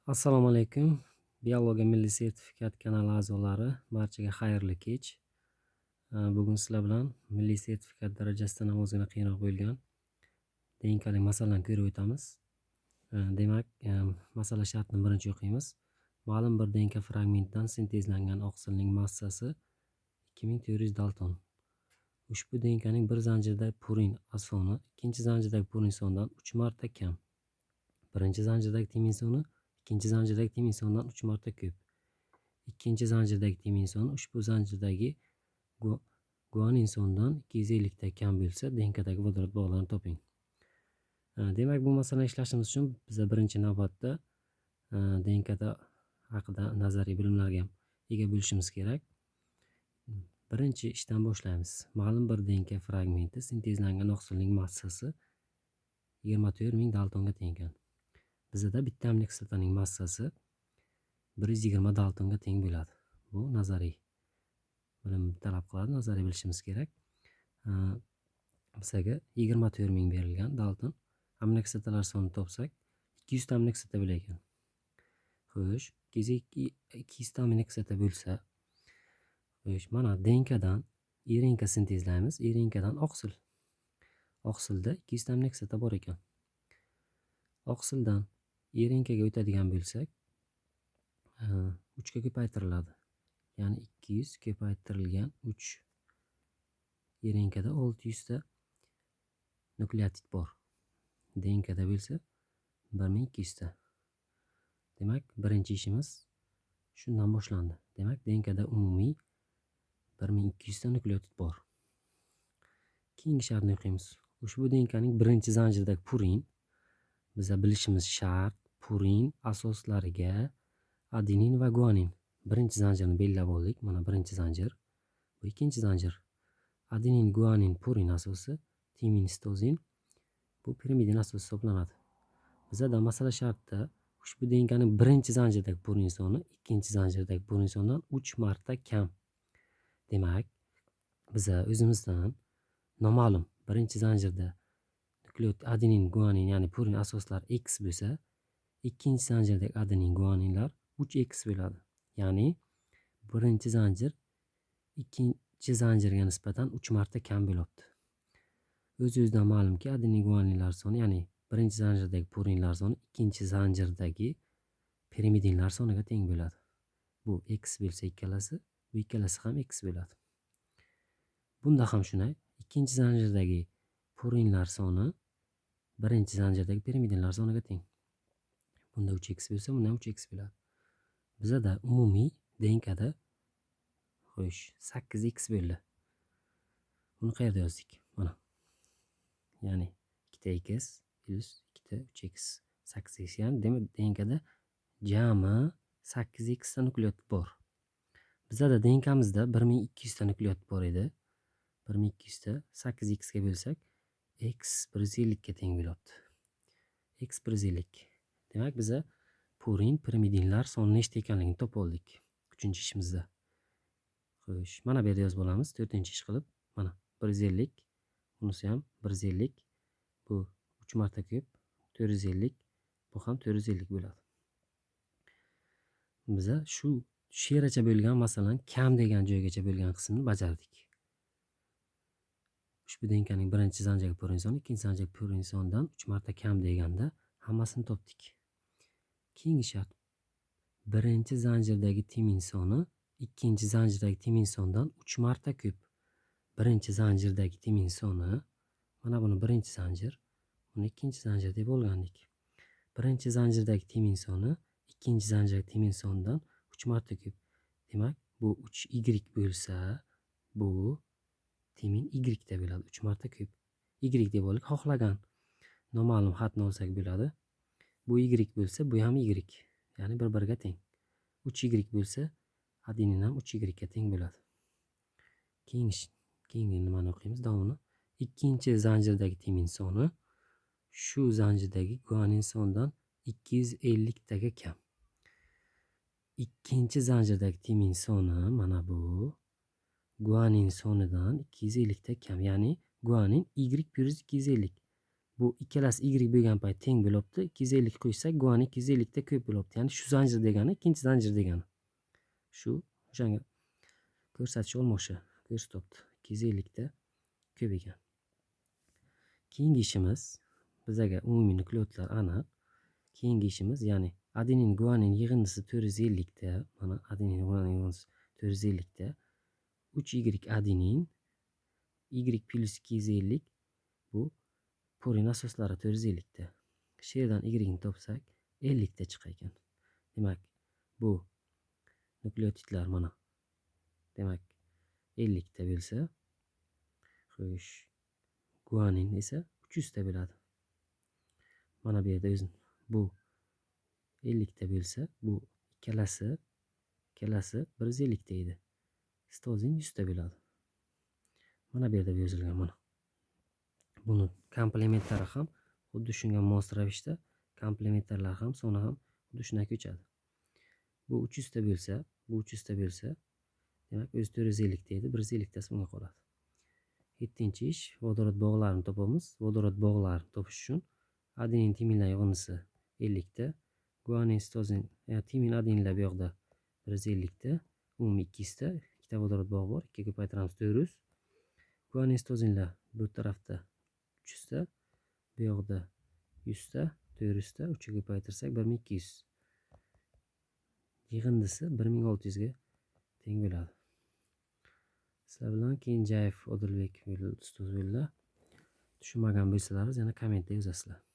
Assalomu alaykum. Biologiya milliy sertifikat kanali a'zolari, barchaga xayrli kech. Bugun sizlar bilan milliy sertifikat darajasidan ham ozgina qiyinroq bo'lgan DNKli masalani ko'rib o'tamiz. Demak, masala shartini birinchi o'qiymiz. Ma'lum bir DNK fragmentidan sintezlangan oqsilning massasi 2400 dalton. Ushbu DNKning bir zanjirdagi purin soni ikkinchi zanjirdagi purin sonidan 3 marta kam. Birinchi zanjirdagi timin soni ikkinchi zanjirdagi timin sonidan 3 marta ko'p. Ikkinchi zanjirdagi timin soni ushbu zanjirdagi guanin sonidan 250 ta kam bo'lsa, DNKdagi vodorod bog'larini toping. Demak, bu masalani ishlashimiz uchun biza birinchi navbatda DNKda haqida nazariy bilimlarga ham ega bo'lishimiz kerak. Birinchi ishdan boshlaymiz. Ma'lum bir DNK fragmenti sintezlangan oqsilning massasi 24 000 daltonga teng ekan. Bizada bitta aminokislotaning massasi 120 daltonga teng bo'ladi. Bu nazariy bilim talab qiladi, nazariy bilishimiz kerak. Bizaga 24 000 berilgan dalton. Aminokislotalar sonini topsak, 200 ta aminokislota bo'lar ekan. Xo'sh, 200 ta aminokislota bo'lsa, xo'sh, mana DNKdan RNK sintezlaymiz. RNKdan oqsil. Oqsilda 200 ta aminokislota bor ekan. Oqsildan RNKga o'tadigan bo'lsak, 3 ga ko'paytiriladi. Ya'ni 200 ko'paytirilgan 3. RNKda 600 ta nukleotid bor. DNKda bo'lsa 1200 ta. Demak, birinchi ishimiz shundan boshlandi. Demak, DNKda umumiy 1200 ta nukleotid bor. Keyingi shartni o'qiymiz. Ushbu DNKning birinchi zanjiridagi purin, biza bilishimiz shart, purin asoslariga adenin va guanin. Birinchi zanjirni belgilab oldik. Mana birinchi zanjir. Bu ikkinchi zanjir. Adenin, guanin, purin asosi, timin, sitozin bu pirimidin asosi hisoblanadi. Bizada masala shartda ushbu DNKning birinchi zanjirdagi purin soni ikkinchi zanjirdagi purin sonidan 3 marta kam. Demak, biza o'zimizdan noma'lum birinchi zanjirda nukleot adenin, guanin, ya'ni purin asoslar x bo'lsa, ikkinchi zanjirdagi adenin, guaninlar 3x bo'ladi. Ya'ni birinchi zanjir ikkinchi zanjirga nisbatan 3 marta kam bo'lyapti. O'z-o'zidan ma'lumki, adenin, guaninlar soni, ya'ni birinchi zanjirdagi purinlar soni ikkinchi zanjirdagi pirimidinlar soniga teng bo'ladi. Bu x bo'lsa ikkalasi, bu ikkalasi ham x bo'ladi. Bunda ham shunday, ikkinchi zanjirdagi purinlar soni birinchi zanjirdagi pirimidinlar soniga teng. Bunda 3x bo'lsa, bunda ham 3x bo'ladi. Bizada umumiy DNKda xo'sh 8x bo'ldi. Buni qayerda yozdik? Mana. Ya'ni ikkita x plyus ikkita 3x, 8x, ya'ni demak DNKda jami 8x ta nukleotid bor. Bizada DNKmizda 1200 ta nukleotid bor edi. 1200 ta 8x ga bo'lsak, x 150 ga teng bo'lyapti. X 150. Demak, biza purin, pirimidinlar soni nechta ekanligini topib oldik uchinchi ishimizda. Xo'sh, mana bu yerda yozib olamiz, to'rtinchi ish qilib, mana 150, bunisi ham 150, bu 3 marta ko'p, 450, bu ham 450 bo'ladi. Biza shu yergacha bo'lgan, masalan, kam degan joygacha bo'lgan qismni bajardik. Ushbu DNKning birinchi zanjirdagi purin soni ikkinchi zanjirdagi purin sonidan 3 marta kam deganda hammasini topdik. Keyingi shart. Birinchi zanjirdagi timin soni ikkinchi zanjirdagi timin sonidan 3 marta ko'p. Birinchi zanjirdagi timin soni, mana buni birinchi zanjir, buni ikkinchi zanjir deb olgandik. Birinchi zanjirdagi timin soni ikkinchi zanjirdagi timin sonidan 3 marta ko'p. Demak, bu 3y bo'lsa, bu timin y da bo'ladi, 3 marta ko'p. Y deb oldik, xohlagan noma'lum xatni olsak bo'ladi. Bu y bo'lsa, bu ham y, ya'ni bir-biriga teng. 3y bo'lsa, adenin ham 3y ga teng bo'ladi. Keyingi nimani o'qiymiz davomini. Ikkinchi zanjirdagi timin soni shu zanjirdagi guanin sonidan 250 taga kam. Ikkinchi zanjirdagi timin soni mana bu guanin sonidan 250 ta kam, ya'ni guanin y plyus 250. Bu ikkalasi y bo'lgan payt teng bo'lyapti. 250 qo'ysak, guanin 250 ta ko'p bo'lyapti. Ya'ni shu zanjir degani ikkinchi zanjir degani. Shu o'shanga ko'rsatish olmoshi ko'rsatyapti. 250 ta ko'p ekan. Keyingi ishimiz bizaga umumiy nukleotidlar aniq. Keyingi ishimiz, ya'ni adenin guanin yig'indisi 450 ta, mana adenin guanin yig'indisi 450 ta. 3 y adenin y plyus 250 bu purin asoslari 450 ta. Shu yerdan y ni topsak 50 ta chiqar ekan. Demak, bu nukleotidlar mana. Demak, 50 ta bo'lsa, xo'sh, guanin esa 300 ta bo'ladi. Mana bu yerda o'zi bu 50 ta bo'lsa, bu ikkalasi 150 ta edi. Sitozin 100 ta bo'ladi. Mana bu yerda yozilgan mana. Buni komplementlari ham xuddi shunga mos ravishda, komplementarlar ham soni ham xuddi shunday ko'chadi. Bu 300 ta bo'lsa, bu 300 ta bo'lsa, demak o'zi 450 ta edi, 150 tasi bunga qoladi. 7-ish vodorod bog'larini topamiz. Vodorod bog'larini topish uchun adenin timinlar yig'indisi 50 ta, guanin sitozin, timin adeninlar bu yoqda 150 ta, umumiy 200 ta, ikkita vodorod bog'i bor, 2 ga ko'paytiramiz 400. Guanin sitozinlar bu tarafda 300 ta, bu yoqda 100 ta, 400 ta, 3 ga ko'paytirsak 1200. Yig'indisi 1600 ga teng bo'ladi. Sizlar bilan Kenjayev Odilbek ustoz bo'ldilar. Tushunmagan bo'lsalaringiz yana kommentda yozasizlar.